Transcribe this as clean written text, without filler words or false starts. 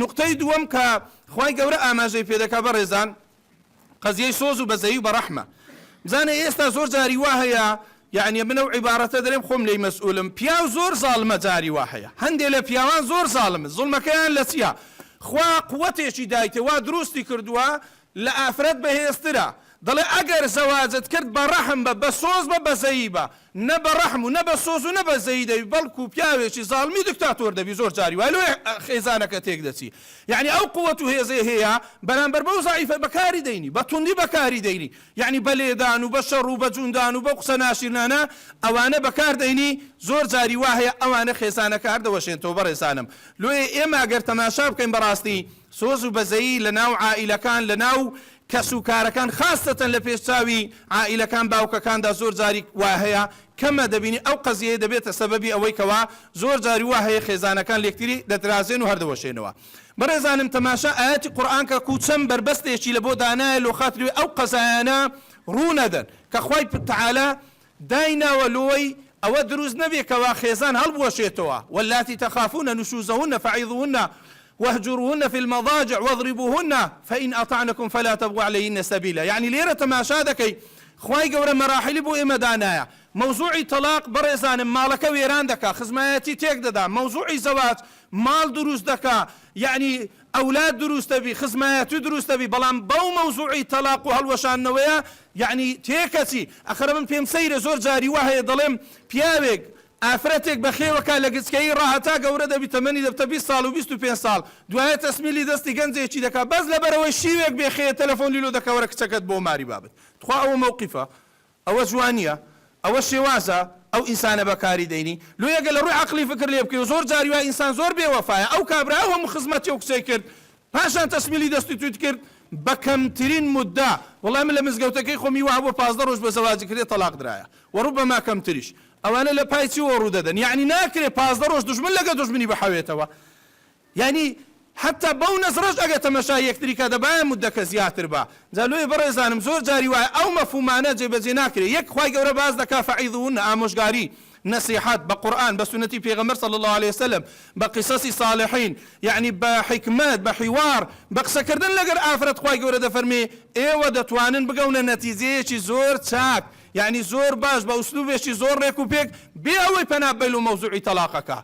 نوقتەی دووەم کە خوای گەورە ئاماژەی پێ دەکا بەڕێزان قەزیەی سۆز و بەزەیی و بەڕەحمە بزانە ئێستا زۆر جاری وا هەیە یەعنی من ئەو عیبارەتە دەرێم خۆم لێی مەسئولم پیاو زۆر زاڵمە جاری وا هەیە هەندێ لە پیاوان زۆر زاڵمن زوڵمەکەیان لە چیە خوا قوەتێکی دایتێ وا دروستی کردووە لە ئافرەت بەهێزترە دەڵێ ئەگەر زەواجت کرد بە ڕەحم بە بە سۆز بە بەزەیی بە نە بە ڕەحم و نە بە سۆز و نە بەزەیی دەبی بەڵکو پیاوێکی زاڵمی دکتاتۆر دەبی زۆر جاری وایە لۆیە خێزانەکە تێک دەچی یەعنی ئەو قوەت و هێزەی هەیە بەرامبەر بەو زەعیفە بەکاری دەینی بە توندی بەکاری دەینی یەعنی بە لێدان و بە شەڕ و بە جوندان و بەو قسە ناشیرنانە ئەوانە بەکار دەینی زۆر جاری وا هەیە ئەوانە خێزانەکە هەر دەوەشێنتەوە بەڕێزانم لۆیە ئێمە گەر تەماشا بکەین بەڕاستی سۆز و بەزەیی لە ناو عائیلەکان لە ناو کەس و کارەکان خاسەتەن لە پێش چاوی عائیلەکان باوکەکاندا زۆر جاری وا هەیە کەمە دەبینی ئەو قەزیەیە دەبێتە سەبەبی ئەوەی کەوا زۆر جاری وا هەیە خێزانەکان لێکتری دەترازێن و هەردەوەشێنەوە بەڕێزانم تەماشا ئایەتی قورئان کە کو چەند بەربەستێکی لە بۆ دانایە لۆ خاتری ئەو قەزایانە ڕوو نەدەن کە خوای تعالی دایناوە لۆی ئەوە دروست نەبێ کەوا خێزان هەڵبوەشێتەوە، واللاتی تخافون نشوزهن فعظوهن واهجروهن فی المضاجع واضربوهن فان اطعنکم فلا تبغوا علیهن سبیلا یەعنی لێرە تەماشا دەکەی خوای گەورە مەراحیلی بۆ ئێمە دانایە مەوزوعی تەڵاق بەڕێزانم ماڵەکە وێران دەکا خزمایەتی تێک دەدا مەوزوعی زەواج ماڵ دروست دەکا یەعنی ئەولاد دروست دەبی خزمایەتی دروست دەبی بەڵام بەو مەوزوعی تەڵاق و هەڵوەشاندنەوەیە یەعنی تێکەچی ئەخر من پێم سەیرە زۆر جاری وا هەیە دەڵێم پیاوێک ئافرەتێک بەخێوەکا لە گچکەیی ڕا هەتا گەورە دەبی تەمەنی دەبتە 20 ساڵ و 25 ساڵ دوایە تەسمیلی دەستی گەنجێکی دەکا بەس لەبەرئەوەی شیوێک بێ خێیە تەلەفۆنی لۆ دەکا وەرە کچەکەت بۆ ماری بابت تخوا ئەوە مەوقیفە ئەوە جوانیە؟ ئەوە شێوازە ئەو ئینسانە بەکاری دەینی؟ لۆیە گەر لە ڕووی عەقڵی فکر لێ بکەی و زۆر جاری وایە ئینسان زۆر بێ وەفایە ئەو کابرا ئەو هەموو خزمەتی ئەو کچەی کرد پاشان تەسمیلی دەستی توت کرد بە کەمترین مودە وەڵای من لە مزگەوتەکەی خۆمی وا هەبووە 15 ڕۆژ بە زەواجی کردێ تەڵاق درایە وە ڕوبەما کەمتریش ئەوانە لە پای چیوە ڕوو دەدەن یەعنی ناکرێ 15 ڕۆژ دوژمن لەگە دوژمنی بحەوێتەوە یانی حەتا بەو نەزڕەش ئەگەر تەمەشای یەکتری کا دەبایە موددەکە زیاتر با. جا لۆیە بەڕێزانم زۆر جاری وایە ئەو مەفهومانە جێبەجێ ناکرێ یەک خوای گەورە باس دەکا فعظوهن ئامۆژگاری، نەسیحەت، بە قورئان بە سوننەتی پێغەمبەر صلی اللە علیە وسلم بە قیصەصی صالحین یانی بە حیکمەت بە حیوار بە قسەکردن لەگەر ئافرەت خوای گەورە دەفەرمێ ئێوە دەتوانن بگەونە نەتیجەیەکی زۆر چاک یانی زۆر باش بە ئوسلوبێکی زۆر ڕێک و پێک بێ ئەوەی پەنا ببەی لۆ مەوزوعی تەڵاقەکە.